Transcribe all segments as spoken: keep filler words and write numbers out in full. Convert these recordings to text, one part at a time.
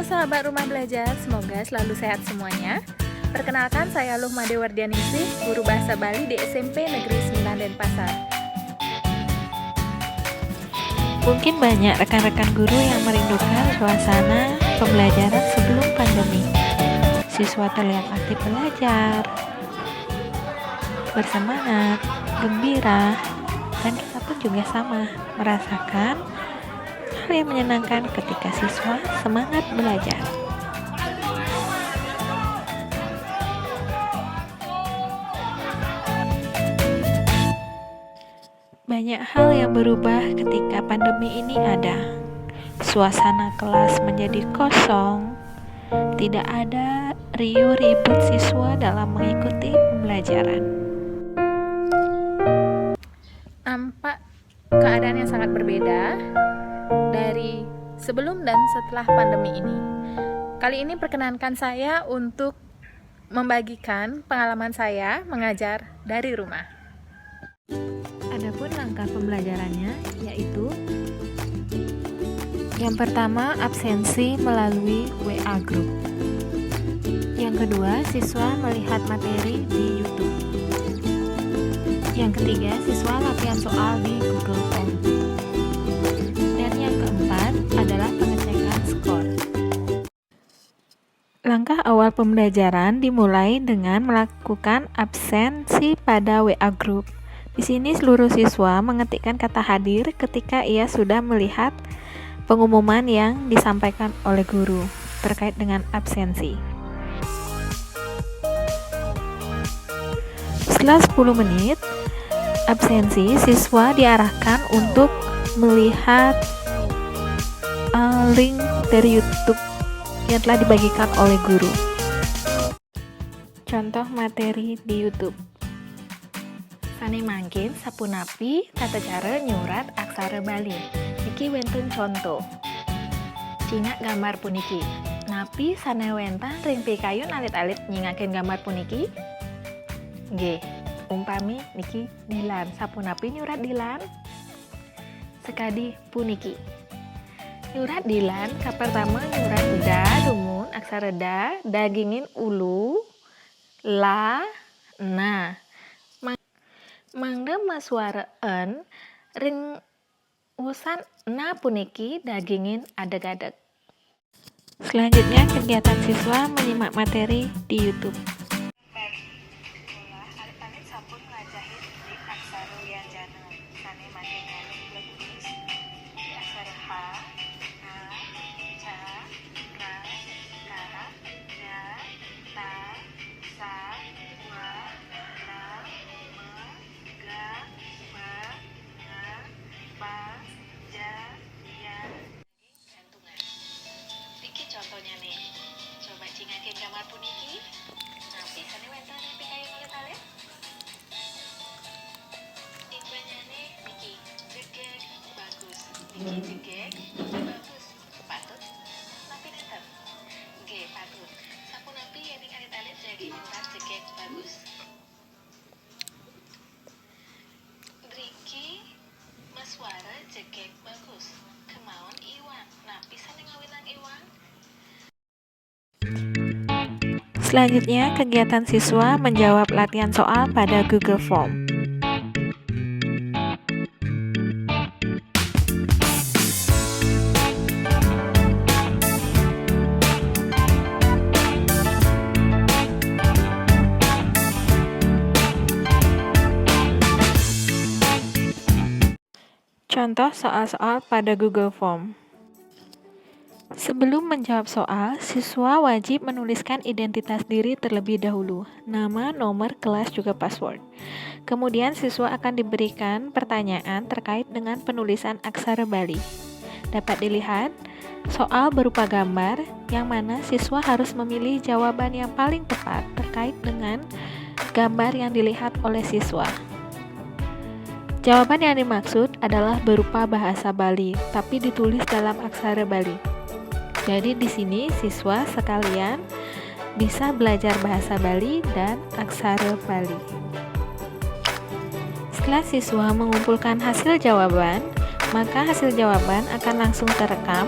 Sahabat Rumah Belajar, semoga selalu sehat semuanya. Perkenalkan, saya Luhma Dewardianingsih, guru bahasa Bali di S M P Negeri sembilan Denpasar. Mungkin banyak rekan-rekan guru yang merindukan suasana pembelajaran sebelum pandemi. Siswa terlihat aktif belajar, bersemangat, gembira, dan kita pun juga sama merasakan hal yang menyenangkan ketika siswa semangat belajar. Banyak hal yang berubah ketika pandemi ini ada. Suasana kelas menjadi kosong. Tidak ada riuh ribut siswa dalam mengikuti pembelajaran. Nampak keadaan yang sangat berbeda dari sebelum dan setelah pandemi ini. Kali ini perkenankan saya untuk membagikan pengalaman saya mengajar dari rumah. Adapun langkah pembelajarannya yaitu: yang pertama, absensi melalui W A group. Yang kedua, siswa melihat materi di YouTube. Yang ketiga, siswa latihan soal di Google Form. Dan yang keempat adalah pengecekan skor. Langkah awal pembelajaran dimulai dengan melakukan absensi pada W A group. Di sini seluruh siswa mengetikkan kata hadir ketika ia sudah melihat pengumuman yang disampaikan oleh guru terkait dengan absensi. Setelah sepuluh menit absensi, siswa diarahkan untuk melihat, eh, link dari YouTube yang telah dibagikan oleh guru. Contoh materi di YouTube. Sané mangkin, sapunapi tata cara nyurat aksara Bali? Niki wénten conto. Cingak gambar puniki. Napi sané wénten ring pikayun alit-alit nyingakin gambar puniki? Nggih, umpami niki dilan. Sapunapi nyurat dilan? Sakadi puniki. Nyurat dilan, kapertama nyurat da dumun, aksara da, dagingin ulu, la, na. Mang-, mangda masuara en, ring wusan na puniki dagingin adeg-adeg. Selanjutnya, kegiatan siswa menyimak materi di YouTube. Bagi sekolah, alit-alit sampun nglajahin ring aksara wianjana sané mangkin ngalih lebuis, aksara ha, a, ca, ra, ka, da, ta, sa, wa, la, ma, ga, ba, nga, pa, ja, ya. Gantungan. Niki contonyané. Coba cingakin gambar puniki. Napi sané wénten ring pikayun alit-alit? Ibanyané niki jegég bagus. Niki jegég bagus. Patut. Napi nénten? Nggih, patut. Sapunapi yéning alit-alit jagi nyurat jegég bagus? Driki masuara jegég bagus. Kémaon iwang. Napi sané ngawinang iwang? Selanjutnya, kegiatan siswa menjawab latihan soal pada Google Form. Contoh soal-soal pada Google Form. Sebelum menjawab soal, siswa wajib menuliskan identitas diri terlebih dahulu, nama, nomor, kelas, juga password. Kemudian, siswa akan diberikan pertanyaan terkait dengan penulisan aksara Bali. Dapat dilihat, soal berupa gambar, yang mana siswa harus memilih jawaban yang paling tepat terkait dengan gambar yang dilihat oleh siswa. Jawaban yang dimaksud adalah berupa bahasa Bali, tapi ditulis dalam aksara Bali. Jadi, di sini siswa sekalian bisa belajar bahasa Bali dan aksara Bali. Setelah siswa mengumpulkan hasil jawaban, maka hasil jawaban akan langsung terekam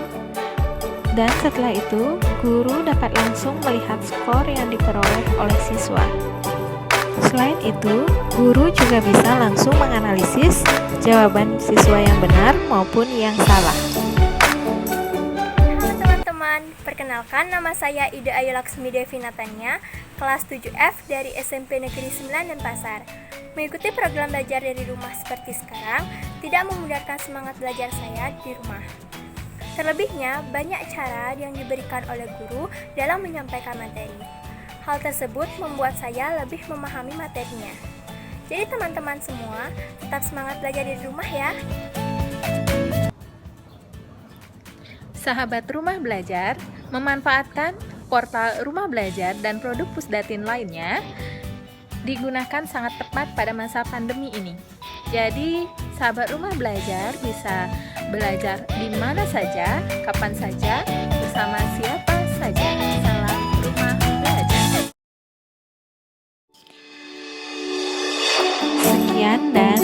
Dan setelah itu, guru dapat langsung melihat skor yang diperoleh oleh siswa. Selain itu, guru juga bisa langsung menganalisis jawaban siswa yang benar maupun yang salah. Halo teman-teman, perkenalkan, nama saya Ida Ayu Laksmi Devi Natania, kelas tujuh F dari S M P Negeri sembilan Denpasar. Mengikuti program belajar dari rumah seperti sekarang tidak memudarkan semangat belajar saya di rumah. Terlebihnya, banyak cara yang diberikan oleh guru dalam menyampaikan materi. Hal tersebut membuat saya lebih memahami materinya. Jadi teman-teman semua, tetap semangat belajar di rumah ya. Sahabat Rumah Belajar, memanfaatkan portal Rumah Belajar dan produk Pusdatin lainnya digunakan sangat tepat pada masa pandemi ini. Jadi, sahabat Rumah Belajar bisa belajar di mana saja, kapan saja, bersama siapa saja. Salam Rumah Belajar. Sekian dan